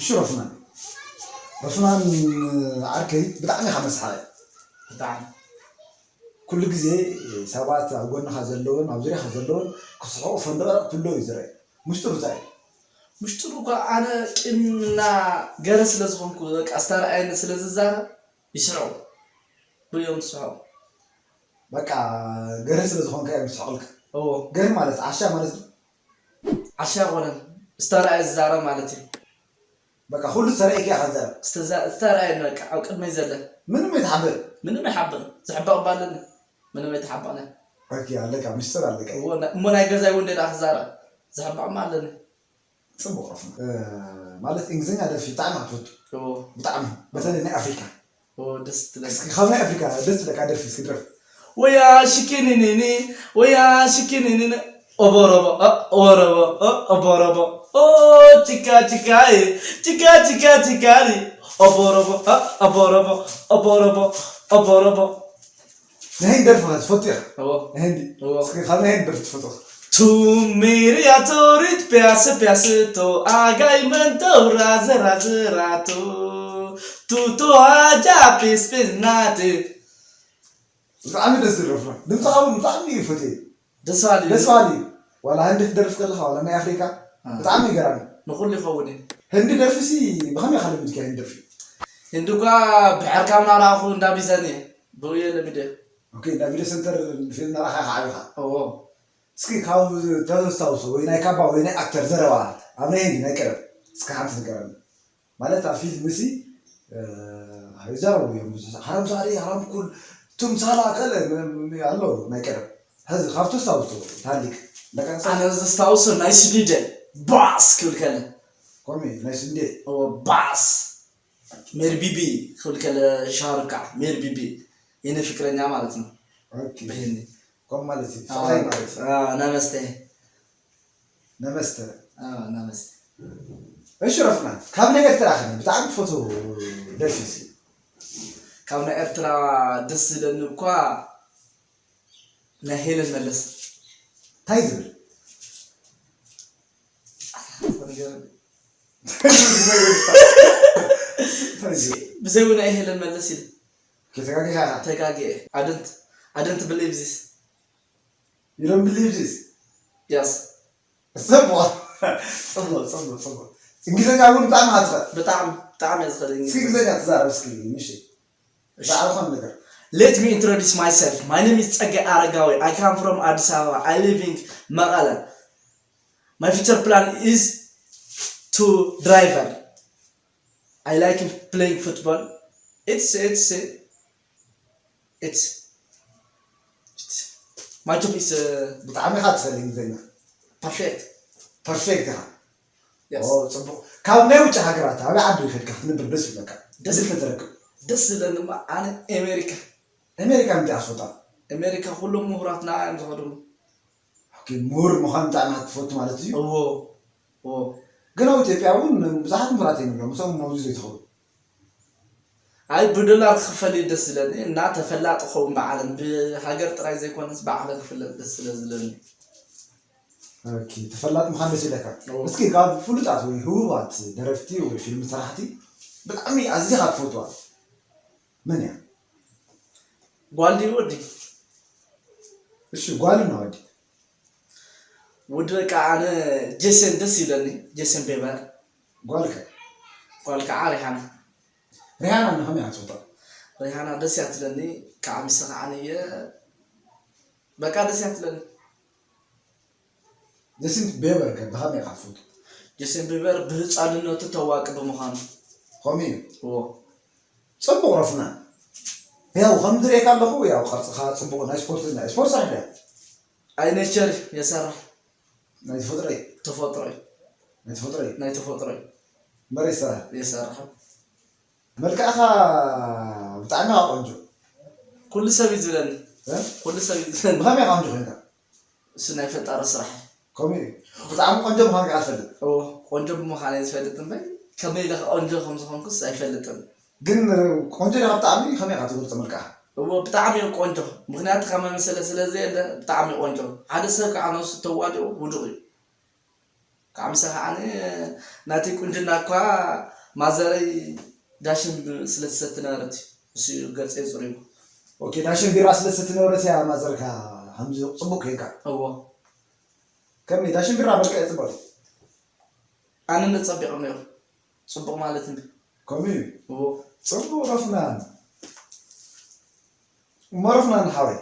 ሽረፍናን ረፍናን ዓርከይ ብጣዕሚ ኢኻ መስሓቂ። ብጣዕሚ ኩሉ ግዜ ሰባት ኣብ ጎንኻ ዘለውን ኣብ ዙርያኻ ዘለውን ክስሕቑ ፈንድቕ ኩሎ እዩ ዝረአ። ምስጢሩ እንታይ እዩ? ምሽጥሩ እኳ ኣነ ቂምና ገረ ስለ ዝኾንኩ በቃ ኣስታርኣየኒ ስለ ዝዛረብ ይስሕቑ ብዮም ዝስሕቑ። በቃ ገርህ ስለ ዝኾንካ እዮም ዝስሕቑልካ። እዎ ገርህ ማለት ዓሻ ማለት ነው። ዓሻ ኣይኮነን ኣስታርኣየ ዝዛረብ ማለት እዩ። በቃ ኩሉ ሰሪዕካ ኢኻ ትዛረብ። ዝተዛ- ዝተራእየ በቃ ኣብ ቅድመይ ዘለ ምንም ኣይትሓብእ። ምንም ኣይሓብን ዝሕበቕ ባለኒ ምንም ኣይተሓበቕነ ኦኬ ኣለካ ምስጢር ኣለካ። እዎ፣ ና- እሞ ናይ ገዛይ እውን ደዳ ክዛረብ ዝሕበቕማ ኣለኒ። ፅቡቕ ረፍና ማለት እንግሊዝኛ ደርፊ ብጣዕሚ ክትፈቱ እዎ፣ ብጣዕሚ በተለይ ናይ ኣፍሪካ እዎ፣ ደስ ትለኒ። እስኪ ካብ ናይ ኣፍሪካ ደስ ትለካ ደርፊ እስኪ ድረፍ። ወያ ሽኪኒኒኒ ወያ ሽኪኒኒኒ ኦቦሮቦ ኦ- ኦቦሮቦ ኦ- ኦቦሮቦ ኦ ቺካ ቺካይ ቺካ ቺካ ቺካሪ ኦቦሮቦ ኦ- ኦቦሮቦ ኦቦሮቦ ኦቦሮቦ ናይ ህንዲ ደርፊ ከ ትፈቱ ኢኻ? እዎ ናይ ህንዲ እዎ እስኪ ካብ ናይ ህንዲ ደርፊ ትፈቱ? Tu miriatorit piace piace to agai mento raze raze rato tu to aja pis pis nate. ብጣዕሚ ደስ ዝብል ረፍና ድምፅኻ እውን ብጣዕሚ እዩ ፈትየ። ደስ በሃሊ እዩ። ደስ በሃሊ እዩ። ዋላ ህንዲ ክትደርፍ ከለኻ ዋላ ናይ ኣፍሪካ ብጣዕሚ ገራሚ። ንኹሉ ይኸውን እዩ። ህንዲ ደርፊ ሲ ብኸመይ ኢኻ ለሚድካ ህንዲ ደርፊ? ህንዲ እኳ ብሕርካ እናረኣኹ እንዳቢዘን እየ ብኡ እየ ለሚደ። ኦኬ እንዳ ቪድዮ ሰንተር ፊልም ናራኻ ኢኻ ዓቢኻ። እዎ እስኪ ካብ ተስታውሶ ወይ ናይ ካባ ወይ ናይ ኣክተር ዘረባ ኣብ ናይ ህንዲ ናይ ቀደም እስኪ ሓንቲ ንገረኒ። ማለት ኣብ ፊልም ሲ ይዛረቡ እዮም ብዙሕ ሓራም ሳሪ ሓራም ኩል ቱም ሳላ ከለ ኣሎ ናይ ቀደም። ሀዚ ካብ ተስታውሶ ታሊክ ለቀሳ ኣነ ዘስታውሶ ናይ ስኒደ ባስ ክብል ከለ ኮሚ ናይ ስንዴ እዎ ባስ ሜርቢቢ ክብል ከለ ሻሩካ ሜርቢቢ የኔ ፍቅረኛ ማለት ነው። ኦኬ ብህኒ ኮም ማለት እዩ ፍቕረይ ማለት እዩ። ነመስተ ነመስተ ነመስተ እሺ ረፍና ካብ ናይ ኤርትራ ከ ብጣዕሚ ትፈትዎ ደርፊ ሲ ካብ ናይ ኤርትራ ደስ ዝለኒ እኳ ናይ ሄለን መለስ እንታይ ዝብል ብዘይ እውን ናይ ሄለን መለስ ኢለ ከተጋጊኻ ተጋጊኤ ኣደንት ኣደንት ብሌብዚስ You don't believe this? ያስ ጽቡቕ ጽቡቕ ጽቡቕ ጽቡቕ። እንግሊዝኛ እውን ብጣዕሚ ኣትኸ ብጣዕሚ ብጣዕሚ እየ ዝኽእል እስኪ እንግሊዝኛ። እንግሊዝኛ ትዛረብ እስኪ ምሽ ብዛዕባ ዝኾነ ነገር Let me introduce myself. My name is Tsegge Aragawi. I come from Addis Ababa. I live in Mekelle. My future plan is to driver. I like playing football. It's it's it's it's my job is uh, ብጣዕሚ ኢኻ ትኽእል እንግሊዝኛ perfect. ፐርፌክት ኢኻ። Yes. ኦ፣ ጽቡቕ። ካብ ናይ ውጭ ሃገራት ኣበይ ዓዲ ከድካ ክትነብር ደስ ይብለካ? ደስ- ዕድል ተትረክብ ደስ ዝለኒ ድማ ኣነ ኣሜሪካ ኣሜሪካ እንታይ ኣስወጣ? ኣሜሪካ ኩሎም ምሁራትና እዮም ዝኸድሉ። ኦኬ፣ ምሁር ምዃን ብጣዕሚ ኢኻ ትፈቱ ማለት እዩ። እዎ እዎ ግን ኣብ ኢትዮጵያ እውን ብዙሓት ምሁራት እዮም ኣለዉ፣ ምስኦም መውዚ ዘይትኸዱ። ኣይ ብዶላር ክኽፈል እዩ ደስ ዝለኒ እና ተፈላጢ ኸውን ብዓለም ብሃገር ጥራይ ዘይኮነስ ብዓለም ክፍለጥ ደስ ስለ ዝለኒ። ኦኬ፣ ተፈላጢ ምዃን ደስ ይብለካ። እዎ። እስኪ ካብ ፍሉጣት ወይ ህቡባት ደረፍቲ ወይ ፊልም ሰራሕቲ ብጣዕሚ ኣዚኻ ትፈትዋ መን እያ? ጓል ድዩ ወዲ? እሺ፣ ጓል እና ወዲ። ወዲ በቃ ኣነ ጄሰን ደስ ይብለኒ። ጄሰን ቤበር ጓልከ? ጓል ከዓ ሪሃና። ሪሃና ንኸመይ እያ ትፈትዋ? ሪሃና ደስ እያ ትለኒ። ከዓ ሚሰ ከዓ እየ በቃ ደስ እያ ትለኒ። ጀስቲን ቤበር ከ ብኸመይ ኢኻ ትፈቱ? ጀስቲን ቢበር ብህፃንነቱ ተዋቂ ብምዃኑ ከምኡ እዩ። እዎ ጽቡቕ ረፍና። ያው ከም ዝርእየካ ኣለኹ ያው ቅርጽኻ ጽቡቕ ናይ ስፖርት ናይ ስፖርት ሰራሕ ድያ? ኣይ ኔቸር የሰራሕ ናይ ተፈጥሮ እዩ። ተፈጥሮ እዩ ናይ ተፈጥሮ እዩ። ናይ ተፈጥሮ እዩ እምበር ይሰራሕ። የሰራሕ መልክዕኻ ብጣዕሚ ኢኻ ቆንጆ። ኩሉ ሰብ እዩ ዝብለኒ እ? ኩሉ ሰብ እዩ ዝብለኒ ብኸመይ ኢኻ ቆንጆ ኮይንካ? እሱ ናይ ፈጣሪ ስራሕ እዩ ከምኡ እዩ። ብጣዕሚ ቆንጆ ምዃንካ እፈልጥ። እዎ ቆንጆ ብምዃን እየ ዝፈልጥ እምበር ከመይ ኢለ ቆንጆ ከም ዝኾንኩስ ኣይፈልጥን ግን ቆንጆ ዲኻ ብጣዕሚ ከመይ ኢኻ ትገልጾ መልክዕኻ? እዎ ብጣዕሚ እዩ ቆንጆ ምክንያቱ ካብ መምሰለ ስለ ዘየለ ብጣዕሚ እዩ ቆንጆ ሓደ ሰብ ከዓ ነብሱ ተዋዲኡ ውዱቕ እዩ ካብ ምሰ ከዓ ናተይ ቁንጅና እኳ ማዘረይ ዳሽን ስለ ትሰቲ ነበረት እዩ። እሱ ገጸይ ጽሩይ። ኦኬ፣ ዳሽን ቢራ ስለ ትሰቲ ነበረት እያ ማዘርካ ከምዚ ጽቡቕ ኮይንካ። እዎ። ከመይ ዳሽን ቢራ መልክዕ ጽቡቕ እዩ። ኣነ ነጸቢቑ ነይሩ። ጽቡቕ ማለት እንዲ። ከምኡ እዩ። እዎ። ጽቡቕ ረፍናን እሞ ረፍናን ሓወይ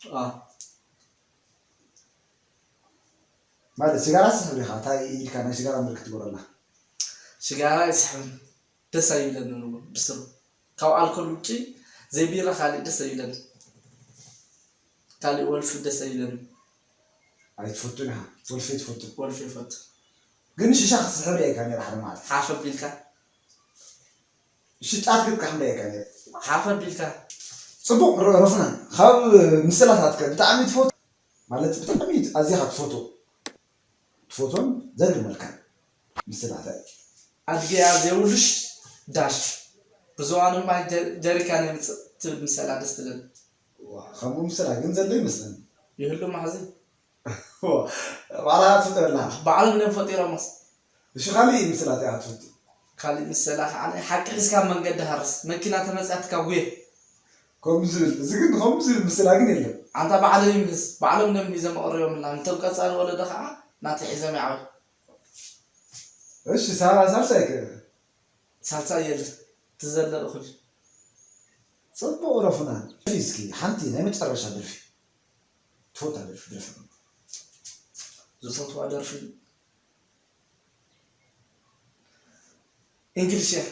አ ማለት ሲጋራ ስሕብ ኢኻ እንታይ ኢልካ ናይ ሲጋራ ምልክት ትገብረላ? ሽጋራ ይስሕብን ደስ ኣይብለንን እውን ብስሩ። ካብ ኣልኮል ውጪ ዘይቢራ ካሊእ ደስ ኣይብለንን። ካሊእ ወልፊ ደስ ኣይብለንን። ኣይትፈቱን ኢኻ ወልፊ ትፈቱ። ወልፊ ይፈቱ። ግን ሽሻ ክትስሕብ ሪኣይካ ነይረ ሓደ መዓልቲ። ሓፍ ኣቢልካ እሺ ጫት ክትቃሕ ሪኣይካ ነይረ። ሓፍ ኣቢልካ ጽቡቕ ረ- ረፍናን ካብ ምስላታትከ ብጣዕሚ ትፈቱ ማለት ብጣዕሚ ኣዚኻ ትፈቱ ትፈቶን ዘግርመልካ ምስላታት ኣድገያ ዘይብሉሽ ዳሽ ብዝዋኑ ማይ ጀ- ጀሪካን የምፅእ ትብል ምሰላ ደስ ትብል። ከምኡ ምስላ ግን ዘሎ ይመስለኒ። ይህሉ ማሕዚ ባዕላ ትፍጠረላ ባዕሎም እዮም ፈጢሮምስ። እሺ ካሊእ ምስላት እያ ትፈቱ። ካሊእ ምሰላ ከዓ ናይ ሓቂ ሒዝካ መንገዲ ሃርስ መኪና ተመፅያትካ ጉየ ከምኡ ዝብል እዚ ግን ከምኡ ዝብል ምስላ ግን የለን። ኣንታ ባዕሎም ይምህዝ ባዕሎም እዮም ሒዞም ኣቕርቦምላ። ነቶም ቀፃሊ ወለዶ ከዓ ናተይ ሒዞም ይዓብዩ። እሺ ሳ- ሳልሳይ ከ ሳልሳይ የለን ትዘለ እኹል። ጽቡቕ ረፍና። እስኪ ሓንቲ ናይ መጨረሻ ደርፊ ትፈታ ደርፊ ደርፊ ዝፈትዋ ደርፊ እንግሊሽ እያ።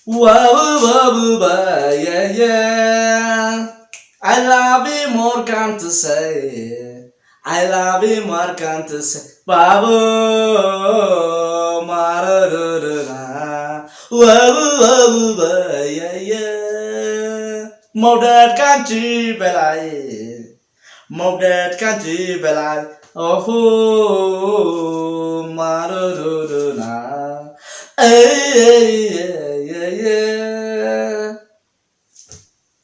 ዋው ዋው ባየየ I love you more can't say I love you more can't say ባቡ ማረርርና ዋው ዋው ባየየ መውደድ ካንቺ በላይ መውደድ ካንቺ በላይ ኦሁ ማረዱዱና እየየየየ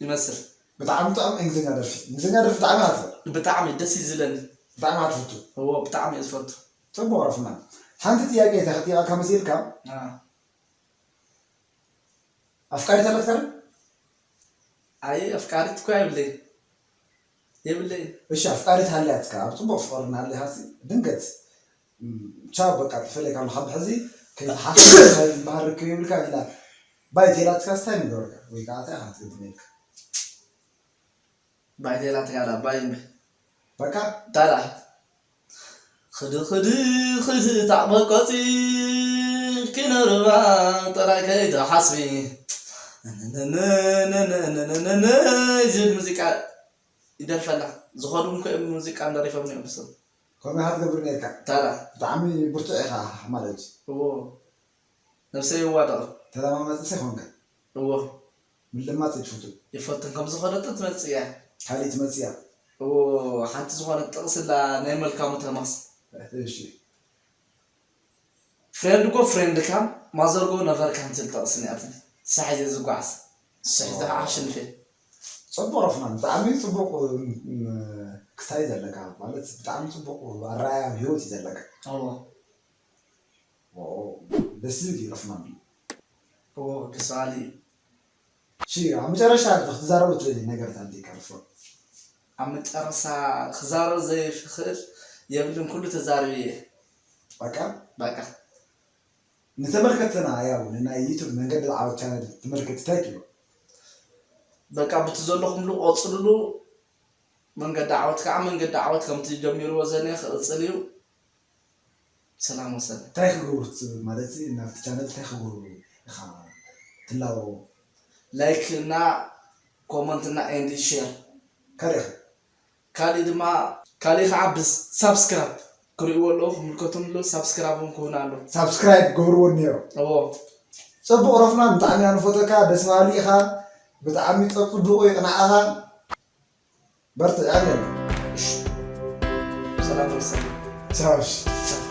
ይመስል። ብጣዕሚ ጥዑም እንግሊዝኛ ደርፊ። እንግሊዝኛ ደርፊ ብጣዕሚ እያ ትፈቱ። ብጣዕሚ ደስ እዩ ዝብለኒ። ብጣዕሚ እያ ትፈቱ። እዎ ብጣዕሚ እየ ዝፈቱ። ጽቡቕ ረፍና። ሓንቲ ጥያቄ ተኸቲቓካ መሲልካ አ፣ ኣፍቃሪት ኣለትካ ዶ? ኣየ ኣፍቃሪት እኮ የብለይ የብለይ። እሺ ኣፍቃሪት ሃልያትካ ኣብ ጽቡቕ ፍቕሪ እናሃለኻ ሲ ድንገት ም፣ ቻው በቃ ተፈለይካ ኣሎ ካብ ሕዚ ከይተሓስብ ዝበሃል ርክብ የብልካ ኢላ ባይ ቴላትካ ስታይ ምገበርካ ወይ ከዓ እንታይ ኢኻ ክትገብር ነይርካ? ባይቴላ ትጋዳ ባይ እምቢ በቃ ታዳ ክዲ ክዲ ክዲ ታዕበ ቆፂ ኪነርባ ጥራይ ከይትሓስቢ ዝብል ሙዚቃ ይደርፈላ። ዝኸዱ እንኮ እዮም ሙዚቃ እንደሪፎም እዮም ብስም ከምኡ ኢኻ ትገብር ነርካ ታዳ ብጣዕሚ ብርቱዕ ኢኻ ማለት እዩ እዎ ነብሰይ ይዋደቕ ተለማማፂ ሰይኮንካ እዎ ምልማፅ ትፍቱ ይፈትን ከም ዝኾነት ትመፅእ እያ ካሊእ ትመፅእ እያ እዎ ሓንቲ ዝኾነት ጥቕስላ ናይ መልካሙ ተማስ እሺ ፍሬንድ ጎ ፍሬንድ ካም ማዘር ጎ ነቨር ካም ትብል ጥቕሲ እኒኣትኒ ሳሒዘ ዝጓዓዝ ስሒተ ከዓ ሽንፌ ፅቡቅ ረፍናን ብጣዕሚ ፅቡቅ ክስታይ ዘለካ ማለት ብጣዕሚ ፅቡቅ ኣረኣያ ህይወት እዩ ዘለካ እዎ ደስ ዝብል እዩ ረፍናን እዎ ደስ በሃሊ እዩ እሺ ኣብ መጨረሻ ክትዛረቡ ትደልዩ ነገርታት እንተይካ ረፍናን ኣብ መጨረሻ ክዛረብ ዘይክእል የብልን ኩሉ ተዛሪበ እየ በቃ በቃ ንተመልከትና ያው ንናይ ዩቱብ መንገዲ ዓወት ቻነል ተመልከቲ እንታይ ትብሉ በቃ ብቲ ዘለኹምሉ ቀፅልሉ መንገዲ ዓወት ከዓ መንገዲ ዓወት ከምቲ ጀሚርዎ ዘነ ክቕፅል እዩ ሰላም ወሰላም እንታይ ክገብሩ ትፅብ ማለት ናብቲ ቻነል እንታይ ክገብሩ ኢኻ ትላበዎ ላይክ እና ኮመንት እና ኤንድ ሼር ካልእ ካሊእ ድማ ካሊእ ከዓ ብሳብስክራብ ክርእይዎ ኣለዉ ክምልከቶም ኣለዉ ሳብስክራብ እውን ክሁን ኣሎ ሳብስክራይብ ገብርዎ እኒኦ እዎ ፅቡቅ ረፍና ብጣዕሚ እያ ንፈተካ ደስ በሃሊ ኢኻ ብጣዕሚ ፀፅቡቁ ይቅናዓኻ በርትዕ ኣሜን ሰላም ወሰላም ቻው